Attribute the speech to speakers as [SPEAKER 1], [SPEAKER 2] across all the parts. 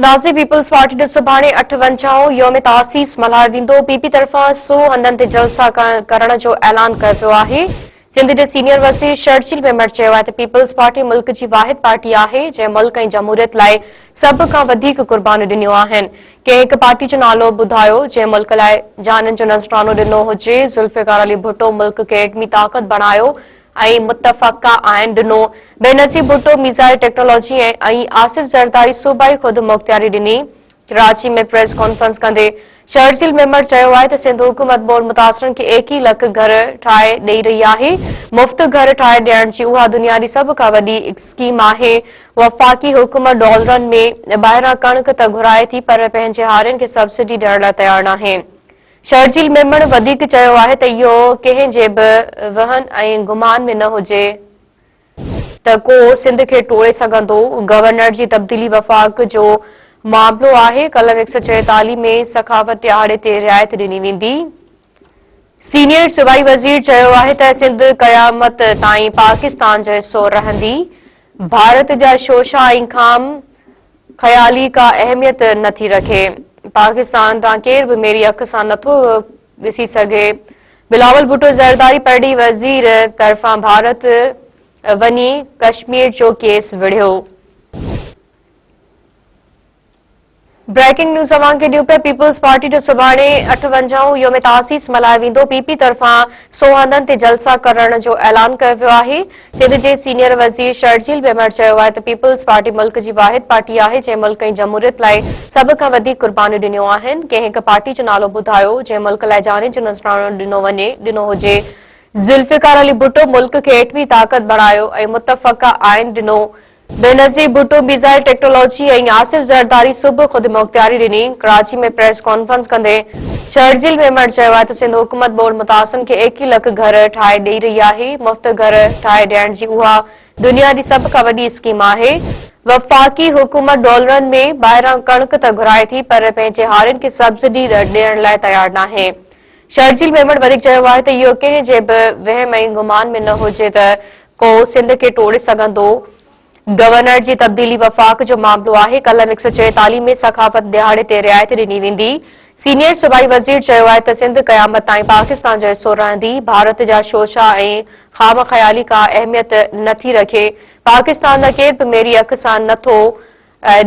[SPEAKER 1] نازي peoples party جو سڀاڻي 58 يوم تاسيس ملهايو ويندو، پي پي طرفان 100 هنڌن تي جلسا ڪرڻ جو اعلان ڪيو ويو آهي. سنڌ جي سينيئر وزير شرجيل ميمڻ چيو آهي ته پيپلز پارٽي ملڪ جي واحد پارٽي آهي جنهن ملڪ ۽ جمهوريت لاء سڀ کان وڌيڪ قربانيون ڏنيون آهن. ڪنهن هڪ پارٽي جو نالو ٻڌايو جنهن ملڪ لاء جانين جو نذرانو ڏنو هجي، ذوالفقار علي ڀٽو ملڪ کي ايٽمي طاقت بڻايو ۽ متفقه آئين ڏنو، بينظير ڀٽو ميزائل ٽيڪنالاجي ۽ آصف زرداري صوبائي خودمختياري ڏني. ڪراچي ۾ پريس ڪانفرنس ڪندي شرجيل ميمڻ چيو آهي ته سنڌ حڪومت ٻوڏ متاثرن کي 21 لک گهر ٺاهي ڏئي رهي آهي، مفت گهر ٺاهي ڏيڻ جي اها دنيا جي سڀ کان وڏي اسڪيم آهي، وفاقي حڪومت ڊالرن ۾ ٻاهران ڪڻڪ ته گهرائي ٿي پر پنهنجي هارين کي سبسڊي ڏيڻ لاء تيار ناهي. شرجيل ميمڻ وڌيڪ چيو آهي ته اهو ڪنهن جي به وهن ۽ گمان ۾ نه هجي ته ڪو سنڌ کي ٽوڙي سگهندو، گورنر جي تبديلي وفاق جو معاملو آهي، قلم 144 ۾ سخاوت ڏهاڙي تي رعايت ڏني ويندي. سينيئر صوبائي وزير چيو آهي ته سنڌ قيامت تائين پاڪستان جو حصو رهندي، ڀارت جا شوشا ۽ خام خيالي ڪا اهميت نه ٿي رکي. پاڪستان ڏانهن ڪير به ميري اک سان نه ٿو ڏسي سگهي. بلاول ڀٽو زرداري پرڏيهي وزير طرفان ڀارت وڃي ڪشمير جو ڪيس وڙهيو. بريڪنگ نيوز اوهان کي ڏيون پيا پيپلز پارٽي جو سڀاڻي 58 يوم تاسيس ملهايو ويندو پي پي طرفان 100 هنڌن تي جلسا ڪرڻ جو اعلان ڪيو ويو آهي سنڌ جي سينيئر وزير شرجيل ميمڻ چيو آهي ته پيپلز پارٽي ملڪ جي واحد پارٽي آهي جنهن ملڪ ۽ جمهوريت لاء سڀ کان وڌيڪ قربانيون ڏنيون آهن، ڪنهن هڪ پارٽي جو نالو ٻڌايو جنهن ملڪ لاء جانين جو نذرانو ڏنو وڃي ڏنو هجي، ذوالفقار علي ڀٽو ملڪ کي ايٽمي طاقت بڻايو ۽ متفقه آئين ڏنو، بينظير ڀٽو ميزائل ٽيڪنالاجي ۽ آصف زرداري صبح خودمختياري ڏني. ڪراچي ۾ پريس ڪانفرنس ڪندي شرجيل ميمڻ چيو آهي ته سنڌ حڪومت ٻوڏ متاثرن کي 21 لک گهر ٺاهي ڏئي رهي آهي، مفت گهر ٺاهي ڏيڻ جي اها دنيا جي سڀ کان وڏي اسڪيم آهي، وفاقي حڪومت ڊالرن ۾ ٻاهران ڪڻڪ ته گهرائي ٿي پر پنهنجي هارين کي سبسڊي ڏيڻ لاء تيار ناهي. شرجيل ميمڻ وڌيڪ چيو آهي ته اهو ڪنهن جي به وهم ۽ گمان ۾ نه هجي ته ڪو سنڌ کي ٽوڙي سگهندو، گورنر جي تبديلي وفاق جو معاملو آهي، قلم 144 ۾ ثقافت ڏهاڙي تي رعايت ڏني ويندي. سينيئر صوبائي وزير چيو آهي ته سنڌ قيامت تائين پاڪستان جو حصو رهندي، ڀارت جا شوشا ۽ خام خيالي ڪا اهميت نه ٿي رکي، پاڪستان ڏانهن ڪير به ميري اک سان نه ٿو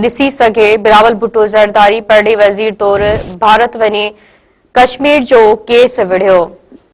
[SPEAKER 1] ڏسي سگهي، بلاول ڀٽو زرداري پرڏيهي وزير طور ڀارت وڃي ڪشمير جو ڪيس وڙهيو.